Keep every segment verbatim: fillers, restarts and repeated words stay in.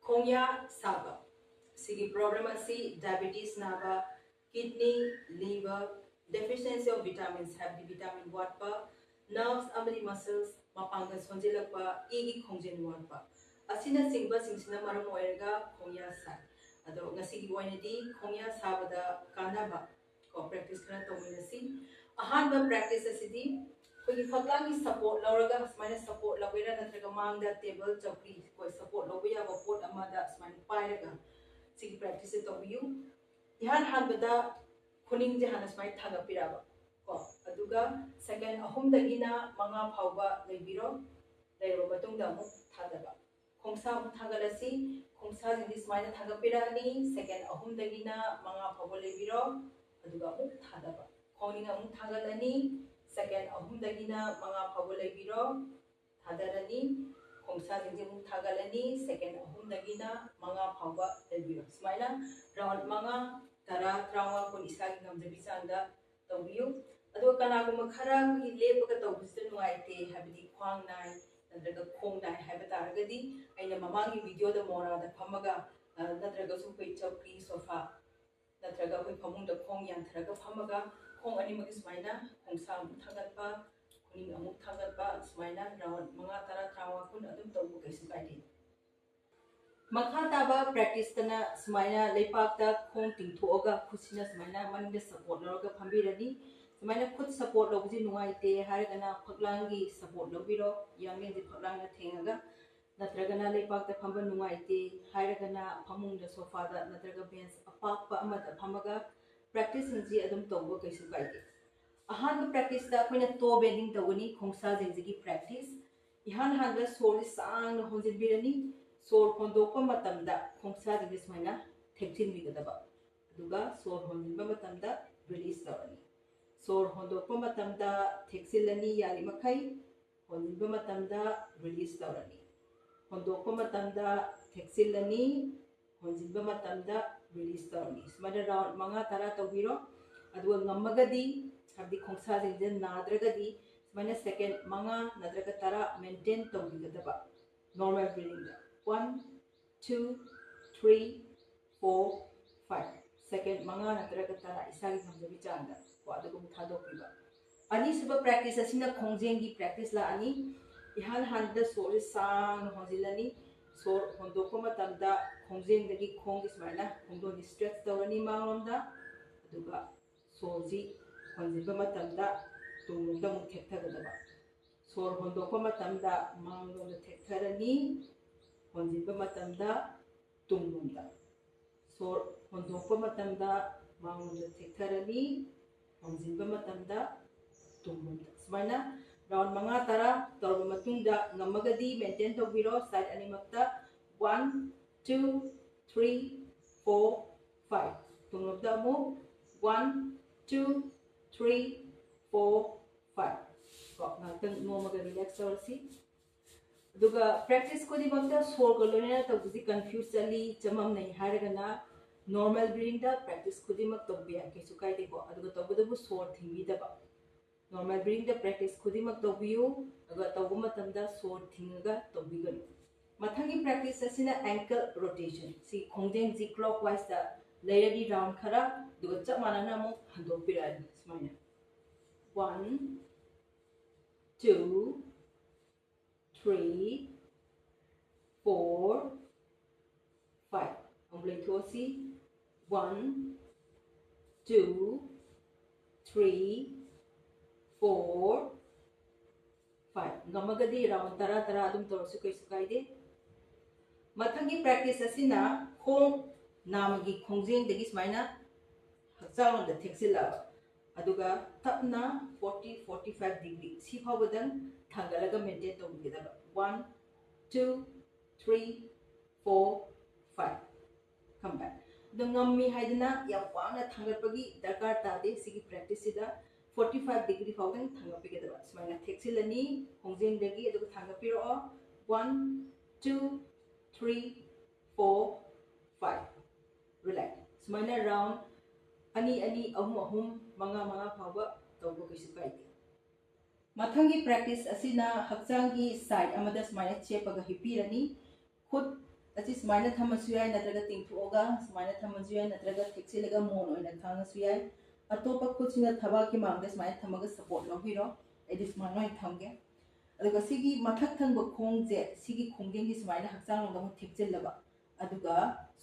ꯈꯣꯡꯌꯥ ꯁꯥꯕ꯫ ꯁꯤꯒꯤ problem ꯑꯁꯤ diabetes ꯅꯥꯕ, kidney, liver, deficiency of vitamins ꯍꯥꯏꯕꯗꯤ vitamin ꯋꯥꯠꯄ, nerves ꯑꯃꯗꯤ muscles ꯃꯄꯥꯡꯒꯜ ꯁꯣꯟꯖꯤꯜꯂꯛꯄ, ꯏꯒꯤ ꯈꯣꯡꯖꯦꯜ ꯋꯥꯠꯄ ꯑꯁꯤꯅꯆꯤꯡꯕꯁꯤꯡꯁꯤꯅ ꯃꯔꯝ ꯑꯣꯏꯔꯒ ꯈꯣꯡꯌꯥ ꯁꯥꯏ꯫ ꯑꯗꯣ ꯉꯁꯤꯒꯤ ꯑꯣꯏꯅꯗꯤ ꯈꯣꯡꯌꯥ ꯁꯥꯕꯗ ꯀꯥꯟꯅꯕ ꯀꯣ practice ꯈꯔ ꯇꯧꯃꯤꯟꯅꯁꯤ꯫ ꯑꯍꯥꯟꯕ practice ꯑꯁꯤꯗꯤ ꯑꯩꯈꯣꯏꯒꯤ ꯐꯛꯂꯥꯡꯒꯤ support ꯂꯧꯔꯒ, ꯁꯨꯃꯥꯏꯅ support ꯂꯧꯒꯦꯔꯥ ꯅꯠꯇ꯭ꯔꯒ ꯃꯥꯡꯗ table ꯆꯧꯀ꯭ꯔꯤ ꯑꯩꯈꯣꯏ support ꯂꯧꯕ ꯌꯥꯕ ꯄꯣꯠ ꯑꯃꯗ ꯁꯨꯃꯥꯏꯅ ꯄꯥꯏꯔꯒ ꯁꯤꯒꯤ practice ꯁꯦ ꯇꯧꯕꯤꯌꯨ꯫ ꯏꯍꯥꯟ ꯍꯥꯟꯕꯗ ꯈꯨꯅꯤꯡꯁꯦ ꯍꯥꯟꯅ ꯁꯨꯃꯥꯏꯅ ꯊꯥꯡꯒꯠꯄꯤꯔꯛꯑꯕ ꯀꯣ, ꯑꯗꯨꯒ second ꯑꯍꯨꯝꯗꯒꯤꯅ ꯃꯉꯥ ꯐꯥꯎꯕ ꯂꯩꯕꯤꯔꯣ꯫ ꯂꯩꯔꯕ ꯃꯇꯨꯡꯗ ꯑꯃꯨꯛ ꯊꯥꯗꯕ꯫ ꯈꯣꯡꯁꯥ ꯑꯃꯨꯛ ꯊꯥꯡꯒꯠꯂꯁꯤ꯫ ꯈꯣꯡꯁꯥꯁꯤꯡꯗꯤ ꯁꯨꯃꯥꯏꯅ ꯊꯥꯡꯒꯠꯄꯤꯔꯛꯑꯅꯤ꯫ Second ꯑꯍꯨꯝꯗꯒꯤꯅ ꯃꯉꯥ ꯐꯥꯎꯕ ꯂꯩꯕꯤꯔꯣ, ꯑꯗꯨꯒ ꯑꯃꯨꯛ ꯊꯥꯗꯕ꯫ ꯈꯣꯡꯅꯤꯡ ꯑꯃꯨꯛ ꯊꯥꯡꯒꯠꯂꯅꯤ꯫ Second ꯑꯍꯨꯝꯗꯒꯤꯅ ꯃꯉꯥ ꯐꯥꯎꯕ ꯂꯩꯕꯤꯔꯣ, ꯊꯥꯗꯔꯅꯤ꯫ ꯈꯣꯡꯁꯥꯁꯤꯡꯁꯦ ꯑꯃꯨꯛ ꯊꯥꯡꯒꯠꯂꯅꯤ꯫ Second ꯑꯍꯨꯝꯗꯒꯤꯅ ꯃꯉꯥ ꯐꯥꯎꯕ ꯂꯩꯕꯤꯔꯣ꯫ ꯁꯨꯃꯥꯏꯅ round ꯃꯉꯥ, ꯇꯔꯥ, ꯇꯔꯥꯃꯉꯥ, ꯀꯨꯟ ꯏꯁꯥꯒꯤ ꯉꯝꯖꯕꯤ ꯆꯥꯡꯗ ꯇꯧꯕꯤꯌꯨ꯫ ꯑꯗꯨꯒ ꯀꯅꯥꯒꯨꯝꯕ ꯈꯔ ꯑꯩꯈꯣꯏꯒꯤ ꯂꯦꯞꯄꯒ ꯇꯧꯕꯁꯤꯗ ꯅꯨꯡꯉꯥꯏꯇꯦ, ꯍꯥꯏꯕꯗꯤ ꯈ꯭ꯋꯥꯡ ꯅꯥꯏ ꯅꯠꯇ꯭ꯔꯒ ꯈꯣꯡ ꯅꯥꯏ ꯍꯥꯏꯕ ꯇꯥꯔꯒꯗꯤ, ꯑꯩꯅ ꯃꯃꯥꯡꯒꯤ video ꯗ ꯃꯣꯔꯥꯗ ꯐꯝꯃꯒ, ꯑ, ꯅꯠꯇ꯭ꯔꯒꯁꯨ ꯑꯩꯈꯣꯏ ꯆꯧꯀ꯭ꯔꯤ, sofa ꯅꯠꯇ꯭ꯔꯒ ꯑꯩꯈꯣꯏ ꯐꯃꯨꯡꯗ ꯈꯣꯡ ꯌꯥꯟꯊꯔꯒ ꯐꯝꯃꯒ ꯈꯣꯡ ꯑꯅꯤꯃꯛꯀꯤ ꯁꯨꯃꯥꯏꯅ ꯈꯣꯡꯁꯥ ꯑꯃꯨꯛ ꯊꯥꯡꯒꯠꯄ, ꯈꯨꯅꯤꯡ ꯑꯃꯨꯛ ꯊꯥꯡꯒꯠꯄ, ꯁꯨꯃꯥꯏꯅ round ꯃꯉꯥ, ꯇꯔꯥ, ꯇꯔꯥꯃꯉꯥ, ꯀꯨꯟ ꯑꯗꯨꯝ ꯇꯧꯕ ꯀꯩꯁꯨ ꯀꯥꯏꯗꯦ꯫ ꯃꯈꯥ ꯇꯥꯕ practice ꯇꯅ ꯁꯨꯃꯥꯏꯅ ꯂꯩꯄꯥꯛꯇ ꯈꯣꯡ ꯇꯤꯡꯊꯣꯛꯑꯒ ꯈꯨꯠꯁꯤꯅ ꯁꯨꯃꯥꯏꯅ ꯃꯅꯤꯡꯗ support ꯂꯧꯔꯒ ꯐꯝꯕꯤꯔꯅꯤ꯫ ꯁꯨꯃꯥꯏꯅ ꯈꯨꯠ support ꯂꯧꯕꯁꯤ ꯅꯨꯡꯉꯥꯏꯇꯦ ꯍꯥꯏꯔꯒꯅ ꯐꯛꯂꯥꯡꯒꯤ support ꯂꯧꯕꯤꯔꯣ, ꯌꯥꯡꯂꯦꯟꯁꯦ ꯐꯛꯂꯥꯡꯗ ꯊꯦꯡꯉꯒ, ꯅꯠꯇ꯭ꯔꯒꯅ ꯂꯩꯄꯥꯛꯇ ꯐꯝꯕ ꯅꯨꯡꯉꯥꯏꯇꯦ ꯍꯥꯏꯔꯒꯅ ꯐꯃꯨꯡꯗ, sofa ꯗ ꯅꯠꯇ꯭ꯔꯒ bench ꯑꯄꯥꯛꯄ ꯑꯃꯗ ꯐꯝꯃꯒ practice ꯁꯤꯡꯁꯤ ꯑꯗꯨꯝ ꯇꯧꯕ ꯀꯩꯁꯨ ꯀꯥꯏꯗꯦ꯫ ꯑꯍꯥꯟꯕ practice ꯇ ꯑꯩꯈꯣꯏꯅ toe bending ꯇꯧꯒꯅꯤ, ꯈꯣꯡꯁꯥꯁꯤꯡꯁꯤꯒꯤ practice꯫ ꯏꯍꯥꯟ ꯍꯥꯟꯕ ꯁꯣꯔꯁꯤ ꯁꯥꯡꯅ ꯍꯣꯟꯖꯤꯟꯕꯤꯔꯅꯤ꯫ ꯁꯣꯔ ꯍꯣꯟꯗꯣꯛꯄ ꯃꯇꯝꯗ ꯈꯣꯡꯁꯥꯁꯤꯡꯁꯦ ꯁꯨꯃꯥꯏꯅ ꯊꯦꯛꯆꯤꯟꯕꯤꯒꯗꯕ, ꯑꯗꯨꯒ ꯁꯣꯔ ꯍꯣꯟꯖꯤꯟꯕ ꯃꯇꯝꯗ release ꯇꯧꯔꯅꯤ꯫ ꯁꯣꯔ ꯍꯣꯟꯗꯣꯛꯄ ꯃꯇꯝꯗ ꯊꯦꯛꯆꯤꯜꯂꯅꯤ ꯌꯥꯔꯤꯃꯈꯩ, ꯍꯣꯟꯖꯤꯟꯕ ꯃꯇꯝꯗ release ꯇꯧꯔꯅꯤ꯫ ꯍꯣꯟꯗꯣꯛꯄ ꯃꯇꯝꯗ ꯊꯦꯛꯆꯤꯜꯂꯅꯤ, ꯍꯣꯟꯖꯤꯟꯕ ꯃꯇꯝꯗ release ꯇꯧꯔꯅꯤ꯫ ꯁꯨꯃꯥꯏꯅ round ꯃꯉꯥ, ꯇꯔꯥ ꯇꯧꯕꯤꯔꯣ꯫ ꯑꯗꯨꯒ ꯉꯝꯃꯒꯗꯤ, ꯍꯥꯏꯕꯗꯤ ꯈꯣꯡꯁꯥꯁꯤꯡꯁꯦ ꯅꯥꯗ꯭ꯔꯒꯗꯤ, ꯁꯨꯃꯥꯏꯅ second ꯃꯉꯥ ꯅꯠꯇ꯭ꯔꯒ ꯇꯔꯥ maintain ꯇꯧꯕꯤꯒꯗꯕ normal breathing ꯗ꯫ One, two, three, four, five. Second ꯃꯉꯥ ꯅꯠꯇ꯭ꯔꯒ ꯇꯔꯥ, ꯏꯁꯥꯒꯤ ꯉꯝꯖꯕꯤ ꯆꯥꯡꯗ ꯀꯣ, ꯑꯗꯨꯒ ꯑꯃꯨꯛ ꯊꯥꯗꯣꯛꯄꯤꯕ꯫ ꯑꯅꯤꯁꯨꯕ practice ꯑꯁꯤꯅ ꯈꯣꯡꯖꯦꯜꯒꯤ practice ꯂꯥꯛꯑꯅꯤ꯫ ꯏꯍꯥꯟ ꯍꯥꯟꯕꯗ ꯁꯣꯔꯁꯦ ꯁꯥꯡꯅ ꯍꯣꯟꯖꯤꯜꯂꯅꯤ꯫ ꯁꯣꯔ ꯍꯣꯟꯗꯣꯛꯄ ꯃꯇꯝꯗ ꯈꯣꯡꯖꯦꯜꯗꯒꯤ ꯈꯣꯡꯒꯤ ꯁꯨꯃꯥꯏꯅ ꯈꯣꯡꯗꯣꯟꯁꯤ stretch ꯇꯧꯔꯅꯤ ꯃꯥꯡꯂꯣꯝꯗ, ꯑꯗꯨꯒ ꯁꯣꯔꯁꯤ ꯍꯣꯟꯖꯤꯟꯕ ꯃꯇꯝꯗ ꯇꯨꯡꯂꯣꯝꯗ ꯑꯃꯨꯛ ꯊꯦꯛꯊꯒꯗꯕ꯫ ꯁꯣꯔ ꯍꯣꯟꯗꯣꯛꯄ ꯃꯇꯝꯗ ꯃꯥꯡꯂꯣꯝꯗ ꯊꯦꯛꯊꯔꯅꯤ, ꯍꯣꯟꯖꯤꯟꯕ ꯃꯇꯝꯗ ꯇꯨꯡꯂꯣꯝꯗ꯫ ꯁꯣꯔ ꯍꯣꯟꯗꯣꯛꯄ ꯃꯇꯝꯗ ꯃꯥꯡꯂꯣꯝꯗ ꯊꯦꯛꯊꯔꯅꯤ, ꯍꯣꯟꯖꯤꯟꯕ ꯃꯇꯝꯗ ꯇꯨꯡꯂꯣꯝꯗ꯫ ꯁꯨꯃꯥꯏꯅ round ꯃꯉꯥ ꯇꯔꯥ ꯇꯧꯔꯕ ꯃꯇꯨꯡꯗ, ꯉꯝꯃꯒꯗꯤ maintain ꯇꯧꯕꯤꯔꯣ side ꯑꯅꯤꯃꯛꯇ꯫ One, two, three, four, five꯫ ꯇꯨꯡꯂꯣꯝꯗ ꯑꯃꯨꯛ one, two, three, four, five꯫ ꯀꯣ, ꯉꯥꯏꯍꯥꯛꯇꯪ ꯅꯣꯝꯃꯒ relax ꯇꯧꯔꯁꯤ꯫ ꯑꯗꯨꯒ practice ꯈꯨꯗꯤꯡꯃꯛꯇ ꯁꯣꯔꯒ ꯂꯣꯏꯅꯅ ꯇꯧꯕꯁꯤ confuse ꯆꯠꯂꯤ, ꯆꯃꯝꯅꯩ ꯍꯥꯏꯔꯒꯅ normal breathingꯗ practice ꯈꯨꯗꯤꯡꯃꯛ ꯇꯧꯕ ꯌꯥꯏ, ꯀꯩꯁꯨ ꯀꯥꯏꯗꯦꯀꯣ꯫ ꯑꯗꯨꯒ ꯇꯧꯕꯇꯕꯨ ꯁꯣꯔ ꯊꯤꯡꯕꯤꯗꯕ꯫ Normal breathingꯗ practice ꯈꯨꯗꯤꯡꯃꯛ ꯇꯧꯕꯤꯌꯨ, ꯑꯗꯨꯒ ꯇꯧꯕ ꯃꯇꯝꯗ ꯁꯣꯔ ꯊꯤꯡꯉꯒ ꯇꯧꯕꯤꯒꯅꯨ꯫ ꯃꯊꯪꯒꯤ practice ꯑꯁꯤꯅ ankle rotation꯫ ꯁꯤ ꯈꯣꯡꯖꯦꯜꯁꯤ clockwiseꯇ ꯂꯩꯔꯅꯤ round ꯈꯔ, ꯑꯗꯨꯒ ꯆꯞ ꯃꯥꯟꯅꯅ ꯑꯃꯨꯛ ꯍꯟꯗꯣꯛꯄꯤꯔꯛꯑꯅꯤ ꯁꯨꯃꯥꯏꯅ꯫ One, two, three, four, five꯫ ꯑꯃꯨꯛ ꯂꯩꯊꯣꯛꯑꯁꯤ꯫ One, two, three, four, five꯫ ꯉꯝꯃꯒꯗꯤ round ꯇꯔꯥ ꯇꯔꯥ ꯑꯗꯨꯝ ꯇꯧꯔꯁꯨ ꯀꯩꯁꯨ ꯀꯥꯏꯗꯦ꯫ ꯃꯊꯪꯒꯤ practice ꯑꯁꯤꯅ ꯈꯣꯡ ꯅꯥꯝꯃꯒꯤ ꯈꯣꯡꯖꯦꯡꯗꯒꯤ ꯁꯨꯃꯥꯏꯅ ꯍꯛꯆꯥꯡ ꯂꯣꯝꯗ ꯊꯦꯛꯆꯤꯜꯂꯕ, ꯑꯗꯨꯒ ꯇꯞꯅ forty, forty-five degree ꯁꯤ ꯐꯥꯎꯕꯗꯪ ꯊꯥꯡꯒꯠꯂꯒ maintain ꯇꯧꯕꯤꯒꯗꯕ꯫ One, two, three, four, five꯫ Come back꯫ ꯑꯗꯣ ꯉꯝꯃꯤ ꯍꯥꯏꯗꯅ ꯌꯥꯝ ꯋꯥꯡꯅ ꯊꯥꯡꯒꯠꯄꯒꯤ ꯗꯔꯀꯥꯔ ꯇꯥꯗꯦ꯫ ꯁꯤꯒꯤ practiceꯁꯤꯗ forty-five degree ꯐꯥꯎꯗꯪ ꯊꯥꯡꯒꯠꯄꯤꯒꯗꯕ꯫ ꯁꯨꯃꯥꯏꯅ ꯊꯦꯛꯆꯤꯜꯂꯅꯤ ꯈꯣꯡꯖꯦꯡꯗꯒꯤ, ꯑꯗꯨꯒ ꯊꯥꯡꯒꯠꯄꯤꯔꯛꯑꯣ꯫ One, two, three, four, five꯫ Relax꯫ ꯁꯨꯃꯥꯏꯅ round ꯑꯅꯤ ꯑꯅꯤ, ꯑꯍꯨꯝ ꯑꯍꯨꯝ, ꯃꯉꯥ ꯃꯉꯥ ꯐꯥꯎꯕ ꯇꯧꯕ ꯀꯩꯁꯨ ꯀꯥꯏꯗꯦ꯫ ꯃꯊꯪꯒꯤ practice ꯑꯁꯤꯅ ꯍꯛꯆꯥꯡꯒꯤ side ꯑꯃꯗ ꯁꯨꯃꯥꯏꯅ ꯆꯦꯞꯄꯒ ꯍꯤꯞꯄꯤꯔꯅꯤ꯫ ꯈꯨꯠ ꯑꯁꯤ ꯁꯨꯃꯥꯏꯅ ꯊꯝꯃꯁꯨ ꯌꯥꯏ, ꯅꯠꯇ꯭ꯔꯒ ꯇꯤꯡꯊꯣꯛꯑꯒ ꯁꯨꯃꯥꯏꯅ ꯊꯝꯃꯁꯨ ꯌꯥꯏ, ꯅꯠꯇ꯭ꯔꯒ ꯊꯦꯛꯆꯤꯜꯂꯒ ꯃꯣꯟ ꯑꯣꯏꯅ ꯈꯥꯡꯉꯁꯨ ꯌꯥꯏ꯫ ꯑꯇꯣꯞꯄ ꯈꯨꯠꯁꯤꯅ ꯊꯕꯥꯛꯀꯤ ꯃꯥꯡꯗ ꯁꯨꯃꯥꯏꯅ ꯊꯝꯃꯒ ꯁꯄꯣꯔꯠ ꯂꯧꯕꯤꯔꯣ꯫ ꯑꯩꯗꯤ ꯁꯨꯃꯥꯏꯅ ꯑꯣꯏꯅ ꯊꯝꯒꯦ꯫ ꯑꯗꯨꯒ ꯁꯤꯒꯤ ꯃꯊꯛ ꯊꯪꯕ ꯈꯣꯡꯁꯦ, ꯁꯤꯒꯤ ꯈꯣꯡꯖꯦꯡꯁꯤ ꯁꯨꯃꯥꯏꯅ ꯍꯛꯆꯥꯡ ꯂꯣꯝꯗ ꯑꯃꯨꯛ ꯊꯦꯛꯆꯤꯜꯂꯕ, ꯑꯗꯨꯒ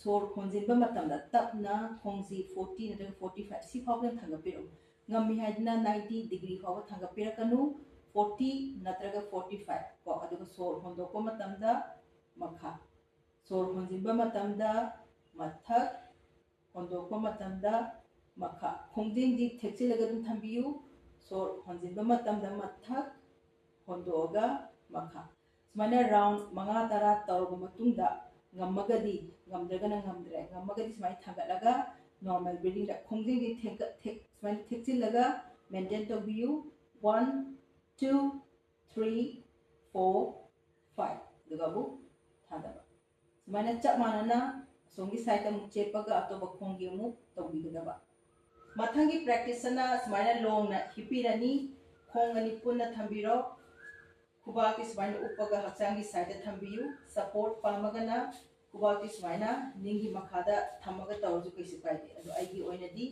ꯁꯣꯔ ꯍꯣꯟꯖꯤꯟꯕ ꯃꯇꯝꯗ ꯇꯞꯅ ꯈꯣꯡꯁꯤ forty ꯅꯠꯇ꯭ꯔꯒ forty five ꯁꯤ ꯐꯥꯎꯕꯗ ꯊꯥꯡꯒꯠꯄꯤꯔꯛꯎ꯫ ꯉꯝꯃꯤ ꯍꯥꯏꯗꯨꯅ ninety degree ꯐꯥꯎꯕ ꯊꯥꯡꯒꯠꯄꯤꯔꯛꯀꯅꯨ, forty ꯅꯠꯇ꯭ꯔꯒ forty five ꯀꯣ꯫ ꯑꯗꯨꯒ ꯁꯣꯔ ꯍꯣꯟꯗꯣꯛꯄ ꯃꯇꯝꯗ ꯃꯈꯥ, ꯁꯣꯔ ꯍꯣꯟꯖꯤꯟꯕ ꯃꯇꯝꯗ ꯃꯊꯛ, ꯍꯣꯟꯗꯣꯛꯄ ꯃꯇꯝꯗ ꯃꯈꯥ꯫ ꯈꯣꯡꯖꯦꯡꯗꯤ ꯊꯦꯛꯆꯤꯜꯂꯒ ꯑꯗꯨꯝ ꯊꯝꯕꯤꯌꯨ꯫ ꯁꯣꯔ ꯍꯣꯟꯖꯤꯟꯕ ꯃꯇꯝꯗ ꯃꯊꯛ, ꯍꯣꯟꯗꯣꯛꯑꯒ ꯃꯈꯥ꯫ ꯁꯨꯃꯥꯏꯅ ꯔꯥꯎꯟ ꯃꯉꯥ ꯇꯔꯥ ꯇꯧꯔꯕ ꯃꯇꯨꯡꯗ, ꯉꯝꯃꯒꯗꯤ, ꯉꯝꯗ꯭ꯔꯒꯅ ꯉꯝꯗ꯭ꯔꯦ, ꯉꯝꯃꯒꯗꯤ ꯁꯨꯃꯥꯏꯅ ꯊꯥꯡꯒꯠꯂꯒ ꯅꯣꯔꯃꯦꯜ ꯕ꯭ꯔꯤꯗꯤꯡꯗ ꯈꯣꯡꯖꯦꯡꯗꯤ ꯊꯦꯛꯀ-, ꯊꯦꯛ-, ꯁꯨꯃꯥꯏꯅ ꯊꯦꯛꯆꯤꯜꯂꯒ ꯃꯦꯟꯇꯦꯟ ꯇꯧꯕꯤꯌꯨ꯫ One, two, three, four, five꯫ ꯑꯗꯨꯒ ꯑꯃꯨꯛ ꯊꯥꯗꯕ꯫ ꯁꯨꯃꯥꯏꯅ ꯆꯞ ꯃꯥꯟꯅꯅ ꯑꯁꯣꯝꯒꯤ ꯁꯥꯏꯗ ꯑꯃꯨꯛ ꯆꯦꯞꯄꯒ ꯑꯇꯣꯞꯄ ꯈꯣꯡꯒꯤ ꯑꯃꯨꯛ ꯇꯧꯕꯤꯒꯗꯕ꯫ ꯃꯊꯪꯒꯤ ꯄ꯭ꯔꯦꯛꯇꯤꯁꯇꯅ ꯁꯨꯃꯥꯏꯅ ꯂꯣꯡꯅ ꯍꯤꯞꯄꯤꯔꯅꯤ, ꯈꯣꯡ ꯑꯅꯤ ꯄꯨꯟꯅ ꯊꯝꯕꯤꯔꯣ꯫ ꯈꯨꯕꯥꯛꯇꯤ ꯁꯨꯃꯥꯏꯅ ꯎꯞꯄꯒ ꯍꯛꯆꯥꯡꯒꯤ ꯁꯥꯏꯗ ꯊꯝꯕꯤꯌꯨ꯫ ꯁꯄꯣꯔꯠ ꯄꯥꯝꯃꯒꯅ ꯈꯨꯕꯥꯛꯇꯤ ꯁꯨꯃꯥꯏꯅ ꯅꯤꯡꯒꯤ ꯃꯈꯥꯗ ꯊꯝꯃꯒ ꯇꯧꯔꯁꯨ ꯀꯩꯁꯨ ꯀꯥꯏꯗꯦ꯫ ꯑꯗꯣ ꯑꯩꯒꯤ ꯑꯣꯏꯅꯗꯤ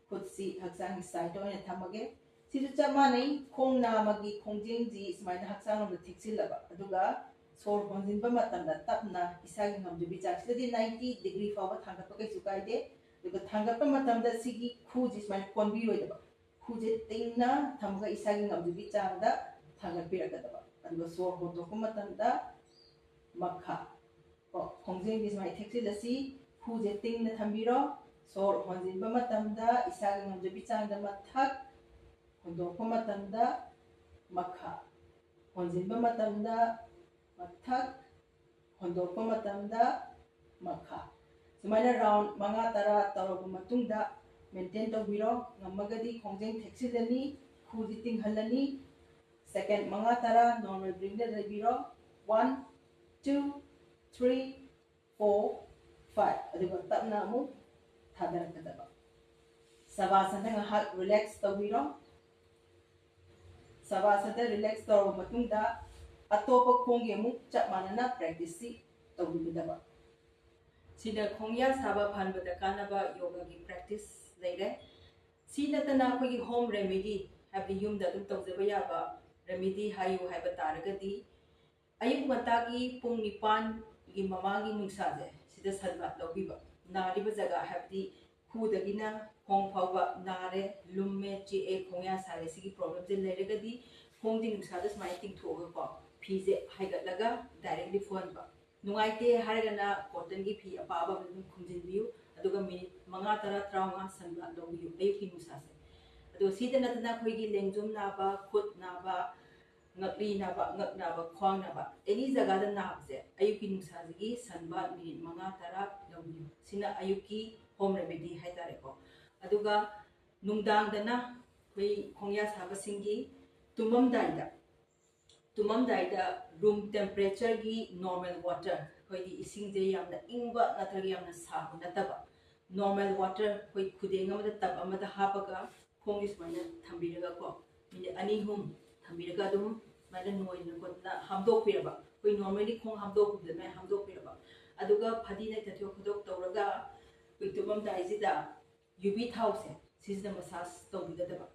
ꯈꯨꯠꯁꯤ ꯍꯛꯆꯥꯡꯒꯤ ꯁꯥꯏꯗ ꯑꯣꯏꯅ ꯊꯝꯃꯒꯦ꯫ ꯁꯤꯁꯨ ꯆꯞ ꯃꯥꯟꯅꯩ, ꯈꯣꯡ ꯅꯥꯝꯃꯒꯤ ꯈꯣꯡꯖꯦꯡꯁꯤ ꯁꯨꯃꯥꯏꯅ ꯍꯛꯆꯥꯡ ꯂꯣꯝꯗ ꯊꯦꯛꯆꯤꯜꯂꯕ, ꯑꯗꯨꯒ ꯁꯣꯔ ꯍꯣꯟꯖꯤꯟꯕ ꯃꯇꯝꯗ ꯇꯞꯅ ꯏꯁꯥꯒꯤ ꯉꯝꯖꯕꯤ ꯆꯥꯡ, ꯁꯤꯗꯗꯤ ninety degree ꯐꯥꯎꯕ ꯊꯥꯡꯒꯠꯄ ꯀꯩꯁꯨ ꯀꯥꯏꯗꯦ꯫ ꯑꯗꯨꯒ ꯊꯥꯡꯒꯠꯄ ꯃꯇꯝꯗ ꯁꯤꯒꯤ ꯈꯨꯁꯤ ꯁꯨꯃꯥꯏꯅ ꯀꯣꯟꯕꯤꯔꯣꯏꯗꯕ, ꯈꯨꯁꯦ ꯇꯤꯡꯅ ꯊꯝꯃꯒ ꯏꯁꯥꯒꯤ ꯉꯝꯖꯕꯤ ꯆꯥꯡꯗ ꯊꯥꯡꯒꯠꯄꯤꯔꯛꯀꯗꯕ꯫ ꯑꯗꯨꯒ ꯁꯣꯔ ꯍꯣꯟꯗꯣꯛꯄ ꯃꯇꯝꯗ ꯃꯈꯥ꯫ ꯀꯣ, ꯈꯣꯡꯖꯦꯡꯗꯤ ꯁꯨꯃꯥꯏꯅ ꯊꯦꯛꯆꯤꯜꯂꯁꯤ, ꯈꯨꯁꯦ ꯇꯤꯡꯅ ꯊꯝꯕꯤꯔꯣ꯫ ꯁꯣꯔ ꯍꯣꯟꯖꯤꯟꯕ ꯃꯇꯝꯗ ꯏꯁꯥꯒꯤ ꯉꯝꯖꯕꯤ ꯆꯥꯡꯗ ꯃꯊꯛ, ꯍꯣꯟꯗꯣꯛꯄ ꯃꯇꯝꯗ ꯃꯈꯥ, ꯍꯣꯟꯖꯤꯟꯕ ꯃꯇꯝꯗ ꯃꯊꯛ, ꯍꯣꯟꯗꯣꯛꯄ ꯃꯇꯝꯗ ꯃꯈꯥ꯫ ꯁꯨꯃꯥꯏꯅ ꯔꯥꯎꯟ ꯃꯉꯥ ꯇꯔꯥ ꯇꯧꯔꯕ ꯃꯇꯨꯡꯗ ꯃꯦꯟꯇꯦꯟ ꯇꯧꯕꯤꯔꯣ꯫ ꯉꯝꯃꯒꯗꯤ ꯈꯣꯡꯖꯦꯡ ꯊꯦꯛꯆꯤꯜꯂꯅꯤ, ꯈꯨꯗꯤ ꯇꯤꯡꯍꯜꯂꯅꯤ꯫ ꯁꯦꯀꯦꯟ ꯃꯉꯥ ꯇꯔꯥ normal ꯕ꯭ꯔꯤꯗꯤꯡꯗ ꯂꯩꯕꯤꯔꯣ꯫ One, two, three, four, five꯫ ꯑꯗꯨꯒ ꯇꯞꯅ ꯑꯃꯨꯛ ꯊꯥꯗꯔꯛꯀꯗꯕ꯫ ꯁꯕꯥꯁꯟꯗ ꯉꯥꯏꯍꯥꯛ ꯔꯤꯂꯦꯛꯁ ꯇꯧꯕꯤꯔꯣ꯫ ꯁꯕꯥꯁꯟꯗ ꯔꯤꯂꯦꯛꯁ ꯇꯧꯔꯕ ꯃꯇꯨꯡꯗ ꯑꯇꯣꯞꯄ ꯈꯣꯡꯒꯤ ꯑꯃꯨꯛ ꯆꯞ ꯃꯥꯟꯅꯅ ꯄ꯭ꯔꯦꯛꯇꯤꯁꯁꯤ ꯇꯧꯕꯤꯒꯗꯕ꯫ ꯁꯤꯅ ꯈꯣꯡꯌꯥ ꯁꯥꯕ ꯐꯍꯟꯕꯗ ꯀꯥꯟꯅꯕ ꯌꯣꯒꯥꯒꯤ practice ꯂꯩꯔꯦ꯫ ꯁꯤ ꯅꯠꯇꯅ ꯑꯩꯈꯣꯏꯒꯤ home remedy, ꯍꯥꯏꯕꯗꯤ ꯌꯨꯝꯗ ꯑꯗꯨꯝ ꯇꯧꯖꯕ ꯌꯥꯕ remedy ꯍꯥꯏꯌꯨ ꯍꯥꯏꯕ ꯇꯥꯔꯒꯗꯤ, ꯑꯌꯨꯛ ꯉꯟꯇꯥꯒꯤ ꯄꯨꯡ ꯅꯤꯄꯥꯟꯒꯤ ꯃꯃꯥꯡꯒꯤ ꯅꯨꯡꯁꯥꯁꯦ, ꯁꯤꯗ sun bath ꯂꯧꯕꯤꯕ꯫ ꯅꯥꯔꯤꯕ ꯖꯒꯥ, ꯍꯥꯏꯕꯗꯤ ꯈꯨꯗꯒꯤꯅ ꯈꯣꯡ ꯐꯥꯎꯕ ꯅꯥꯔꯦ, ꯂꯨꯝꯃꯦ, ꯆꯤꯛꯑꯦ, ꯈꯣꯡꯌꯥ ꯁꯥꯔꯦ, ꯁꯤꯒꯤ problemꯁꯦ ꯂꯩꯔꯒꯗꯤ, ꯈꯣꯡꯗꯤ ꯅꯨꯡꯁꯥꯗ ꯁꯨꯃꯥꯏꯅ ꯇꯤꯡꯊꯣꯛꯑꯒꯀꯣ, ꯐꯤꯁꯦ ꯍꯥꯏꯒꯠꯂꯒ directly ꯐꯨꯍꯟꯕ꯫ ꯅꯨꯡꯉꯥꯏꯇꯦ ꯍꯥꯏꯔꯒꯅ cottonꯒꯤ ꯐꯤ ꯑꯄꯥꯕ ꯑꯃ ꯑꯗꯨꯝ ꯈꯨꯝꯖꯤꯟꯕꯤꯌꯨ, ꯑꯗꯨꯒ minute ꯃꯉꯥ, ꯇꯔꯥ, ꯇꯔꯥꯃꯉꯥ sun bath ꯂꯧꯕꯤꯌꯨ ꯑꯌꯨꯛꯀꯤ ꯅꯨꯡꯁꯥꯁꯦ꯫ ꯑꯗꯣ ꯁꯤꯗ ꯅꯠꯇꯅ ꯑꯩꯈꯣꯏꯒꯤ ꯂꯦꯡꯖꯨꯝ ꯅꯥꯕ, ꯈꯨꯠ ꯅꯥꯕ, ꯉꯛꯂꯤ ꯅꯥꯕ, ꯉꯛ ꯅꯥꯕ, ꯈ꯭ꯋꯥꯡ ꯅꯥꯕ, any ꯖꯒꯥꯗ ꯅꯥꯕꯁꯦ ꯑꯌꯨꯛꯀꯤ ꯅꯨꯡꯁꯥꯁꯤꯒꯤ sun bath minute ꯃꯉꯥ, ꯇꯔꯥ ꯂꯧꯕꯤꯌꯨ꯫ ꯁꯤꯅ ꯑꯌꯨꯛꯀꯤ home remedy ꯍꯥꯏꯇꯥꯔꯦꯀꯣ꯫ ꯑꯗꯨꯒ ꯅꯨꯡꯗꯥꯡꯗꯅ ꯑꯩꯈꯣꯏ ꯈꯣꯡꯌꯥ ꯁꯥꯕꯁꯤꯡꯒꯤ ꯇꯨꯝꯃꯝꯗꯥꯏꯗ, ꯇꯨꯝꯃꯝꯗꯥꯏꯗ room temperatureꯒꯤ normal water, ꯑꯩꯈꯣꯏꯒꯤ ꯏꯁꯤꯡꯁꯦ ꯌꯥꯝꯅ ꯏꯪꯕ ꯅꯠꯇ꯭ꯔꯒ ꯌꯥꯝꯅ ꯁꯥꯕ ꯅꯠꯇꯕ, normal water ꯑꯩꯈꯣꯏ ꯈꯨꯗꯦꯡ ꯑꯃꯗ, tub ꯑꯃꯗ ꯍꯥꯞꯄꯒ ꯈꯣꯡꯁꯦ ꯁꯨꯃꯥꯏꯅ ꯊꯝꯕꯤꯔꯒꯀꯣ, minute ꯑꯅꯤ ꯑꯍꯨꯝ ꯊꯝꯕꯤꯔꯒ ꯑꯗꯨꯝ ꯁꯨꯃꯥꯏꯅ ꯅꯣꯏꯗꯅ ꯈꯣꯠꯇꯅ ꯍꯥꯝꯗꯣꯛꯄꯤꯔꯕ, ꯑꯩꯈꯣꯏ normally ꯈꯣꯡ ꯍꯥꯝꯗꯣꯛꯄꯗ ꯑꯗꯨꯃꯥꯏꯅ ꯍꯥꯝꯗꯣꯛꯄꯤꯔꯕ, ꯑꯗꯨꯒ ꯐꯗꯤ ꯅꯩꯊꯣꯛ ꯈꯣꯠꯇꯣꯛ ꯇꯧꯔꯒ ꯑꯩꯈꯣꯏ ꯇꯨꯝꯃꯝꯗꯥꯏꯁꯤꯗ ꯌꯨꯕꯤ ꯊꯥꯎꯁꯦ ꯁꯤꯁꯤꯅ massage ꯇꯧꯕꯤꯒꯗꯕ꯫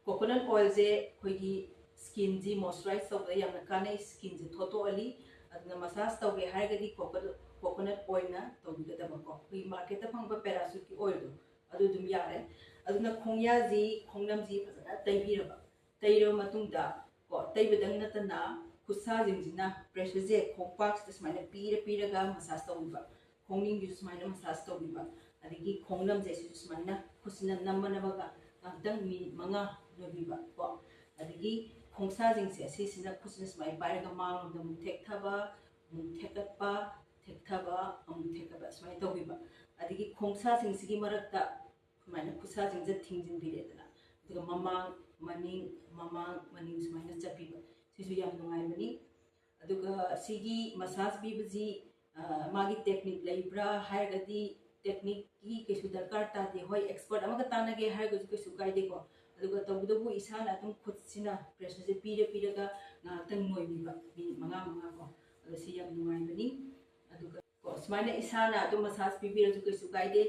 Coconut oilꯁꯦ ꯑꯩꯈꯣꯏꯒꯤ skinꯁꯤ moisturize ꯇꯧꯕꯗ ꯌꯥꯝꯅ ꯀꯥꯟꯅꯩ, skinꯁꯦ ꯊꯣꯠꯇꯣꯛꯍꯜꯂꯤ꯫ ꯑꯗꯨꯅ massage ꯇꯧꯒꯦ ꯍꯥꯏꯔꯒꯗꯤ coconut, coconut oilꯅ ꯇꯧꯕꯤꯒꯗꯕꯀꯣ꯫ ꯑꯩꯈꯣꯏꯒꯤ marketꯇ ꯐꯪꯕ parachuteꯀꯤ oilꯗꯣ, ꯑꯗꯨ ꯑꯗꯨꯝ ꯌꯥꯔꯦ꯫ ꯑꯗꯨꯅ ꯈꯣꯡꯌꯥꯁꯤ, ꯈꯣꯡꯅꯝꯁꯤ ꯐꯖꯅ ꯇꯩꯕꯤꯔꯕ, ꯇꯩꯔꯕ ꯃꯇꯨꯡꯗ ꯀꯣ, ꯇꯩꯕꯗꯪ ꯅꯠꯇꯅ ꯈꯨꯠꯁꯥꯁꯤꯡꯁꯤꯅ pressureꯁꯦ ꯈꯣꯡꯄꯥꯛꯁꯤꯗ ꯁꯨꯃꯥꯏꯅ ꯄꯤꯔ ꯄꯤꯔꯒ massage ꯇꯧꯕꯤꯕ, ꯈꯣꯡꯅꯤꯡꯒꯤꯁꯨ ꯁꯨꯃꯥꯏꯅ massage ꯇꯧꯕꯤꯕ, ꯑꯗꯒꯤ ꯈꯣꯡꯅꯝꯁꯦ ꯁꯤꯁꯨ ꯁꯨꯃꯥꯏꯅ ꯈꯨꯠꯁꯤꯅ ꯅꯝꯃ ꯅꯝꯃꯒ ꯉꯥꯏꯍꯥꯛꯇꯪ minute ꯃꯉꯥ ꯅꯣꯏꯕꯤꯕ ꯀꯣ꯫ ꯑꯗꯒꯤ ꯈꯣꯡꯁꯥꯁꯤꯡꯁꯦ ꯁꯤꯁꯤꯅ ꯈꯨꯠꯁꯤꯅ ꯁꯨꯃꯥꯏꯅ ꯄꯥꯏꯔꯒ ꯃꯥꯡꯂꯣꯝꯗ ꯑꯃꯨꯛ ꯊꯦꯛꯊꯕ, ꯑꯃꯨꯛ ꯊꯦꯛꯀꯠꯄ, ꯊꯦꯛꯊꯕ, ꯑꯃꯨꯛ ꯊꯦꯛꯀꯠꯄ, ꯁꯨꯃꯥꯏꯅ ꯇꯧꯕꯤꯕ꯫ ꯑꯗꯒꯤ ꯈꯣꯡꯁꯥꯁꯤꯡꯁꯤꯒꯤ ꯃꯔꯛꯇ ꯁꯨꯃꯥꯏꯅ ꯈꯨꯠꯁꯥꯁꯤꯡꯁꯦ ꯊꯤꯡꯖꯤꯟꯕꯤꯔꯦꯗꯅ, ꯑꯗꯨꯒ ꯃꯃꯥꯡ, ꯃꯅꯤꯡ, ꯃꯃꯥꯡ, ꯃꯅꯤꯡ ꯁꯨꯃꯥꯏꯅ ꯆꯠꯄꯤꯕ, ꯁꯤꯁꯨ ꯌꯥꯝ ꯅꯨꯡꯉꯥꯏꯕꯅꯤ꯫ ꯑꯗꯨꯒ ꯁꯤꯒꯤ massage ꯄꯤꯕꯁꯤ, ꯑ, ꯃꯥꯒꯤ technique ꯂꯩꯕ꯭ꯔꯥ ꯍꯥꯏꯔꯒꯗꯤ, techniqueꯀꯤ ꯀꯩꯁꯨ ꯗꯔꯀꯥꯔ ꯇꯥꯗꯦ꯫ ꯍꯣꯏ, expert ꯑꯃꯒ ꯇꯥꯟꯅꯒꯦ ꯍꯥꯏꯔꯒꯁꯨ ꯀꯩꯁꯨ ꯀꯥꯏꯗꯦꯀꯣ꯫ ꯑꯗꯨꯒ ꯇꯧꯕꯇꯕꯨ ꯏꯁꯥꯅ ꯑꯗꯨꯝ ꯈꯨꯠꯁꯤꯅ pressureꯁꯦ ꯄꯤꯔ ꯄꯤꯔꯒ ꯉꯥꯏꯍꯥꯛꯇꯪ ꯅꯣꯏꯕꯤꯕ, minute ꯃꯉꯥ ꯃꯉꯥ ꯀꯣ꯫ ꯑꯗꯣ ꯁꯤ ꯌꯥꯝ ꯅꯨꯡꯉꯥꯏꯕꯅꯤ꯫ ꯁꯨꯃꯥꯏꯅ ꯏꯁꯥꯅ ꯑꯗꯨꯝ ꯃꯁꯥꯖ ꯄꯤꯕꯤꯔꯁꯨ ꯀꯩꯁꯨ ꯀꯥꯏꯗꯦ,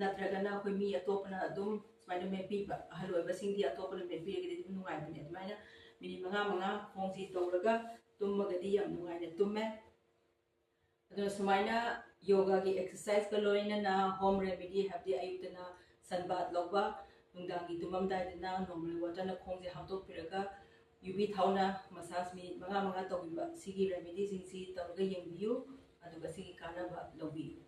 ꯅꯠꯇ꯭ꯔꯒꯅ ꯑꯩꯈꯣꯏ ꯃꯤ ꯑꯇꯣꯞꯄꯅ ꯑꯗꯨꯝ ꯁꯨꯃꯥꯏꯅ ꯃꯦꯠꯄꯤꯕ, ꯑꯍꯜ ꯑꯣꯏꯕꯁꯤꯡꯗꯤ ꯑꯇꯣꯞꯄꯅ ꯃꯦꯠꯄꯤꯔꯒꯗꯤ ꯑꯗꯨꯝ ꯅꯨꯡꯉꯥꯏꯕꯅꯦ꯫ ꯑꯗꯨꯃꯥꯏꯅ ꯃꯤꯅꯤꯠ ꯃꯉꯥ ꯃꯉꯥ ꯈꯣꯡꯁꯤ ꯇꯧꯔꯒ ꯇꯨꯝꯃꯒꯗꯤ ꯌꯥꯝ ꯅꯨꯡꯉꯥꯏꯅ ꯇꯨꯝꯃꯦ꯫ ꯑꯗꯨꯅ ꯁꯨꯃꯥꯏꯅ ꯌꯣꯒꯥꯒꯤ ꯑꯦꯛꯁꯔꯁꯥꯏꯖꯀ ꯂꯣꯏꯅꯅ ꯍꯣꯝ ꯔꯦꯃꯤꯗꯤ, ꯍꯥꯏꯕꯗꯤ ꯑꯌꯨꯛꯇꯅ ꯁꯟꯕꯥꯠ ꯂꯧꯕ, ꯅꯨꯡꯗꯥꯡꯒꯤ ꯇꯨꯝꯃꯝꯗꯥꯏꯗꯅ ꯅꯣꯔꯃꯦꯜ ꯋꯥꯇꯔꯅ ꯈꯣꯡꯁꯦ ꯍꯥꯝꯗꯣꯛꯄꯤꯔꯒ ꯌꯨꯕꯤ ꯊꯥꯎꯅ ꯃꯁꯥꯖ ꯃꯤꯅꯤꯠ ꯃꯉꯥ ꯃꯉꯥ ꯇꯧꯕꯤꯕ, ꯁꯤꯒꯤ ꯔꯦꯃꯤꯗꯤꯁꯤꯡꯁꯤ ꯇꯧꯔꯒ ꯌꯦꯡꯕꯤꯌꯨ, ꯑꯗꯨꯒ ꯁꯤꯒꯤ ꯀꯥꯟꯅꯕ ꯂꯧꯕꯤꯌꯨ꯫